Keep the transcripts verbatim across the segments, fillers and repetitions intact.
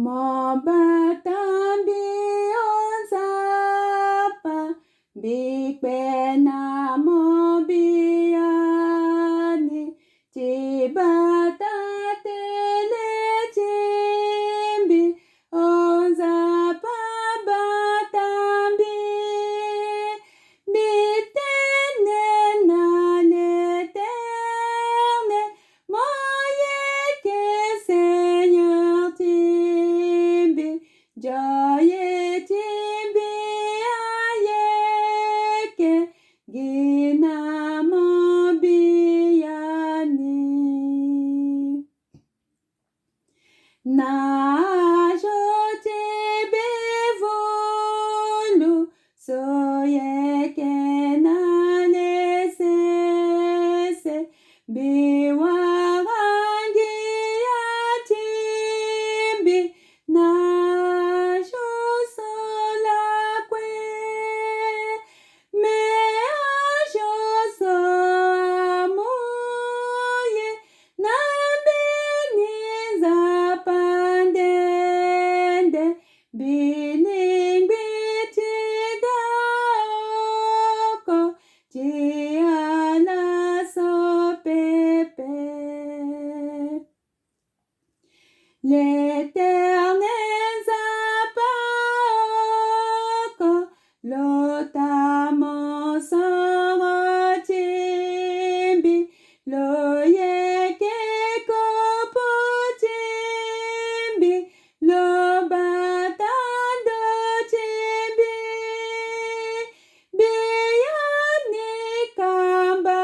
Mo bata mbi, o Nzapa, mbi kpe na mo biani, ti bata tënë ti mbi, o Nzapa bata mbi. Mbi tene na l'Éternel, mo yeke Seigneur ti mbi, nzoye ti mbi ayeke gi na mo biani. Na azo ti bevulu so yeke na lesese, mbi wara ngia ti mbi na azo so lakue. Me azo so amu ye na mbeni Nzapa nde nde, mbi lingbi ti ga oko ti ala so pepe. L'Éternel Nzapa oko, lo ta mosoro ti mbi, lo yeke kopo ti mbi, lo bata ndo ti mbi. Biani kamba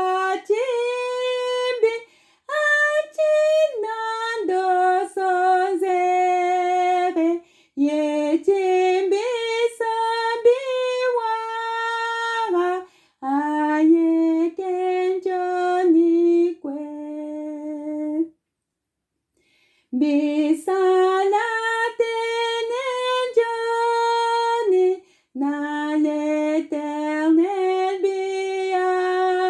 ti mbi ati na ndo so nzere, ye ti mbi so mbi wara ayeke nzoni kue. Mbi sala tënë nzoni na l'Éternel biani,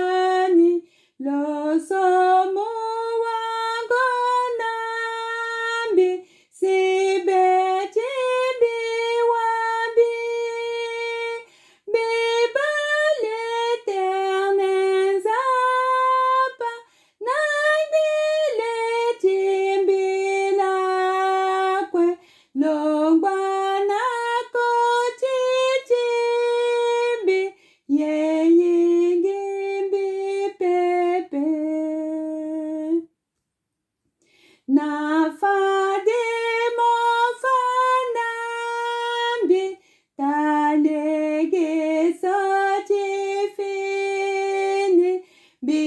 lo somo wango na mbi si be ti mbi wabi. Mbi baa l'Éternel Nzapa na gbele ti mbi lakue, longba na koti ti mbi, ye yingi mbi pepe. Na fade mo fa na mbi, ta lege so ti fini, mbi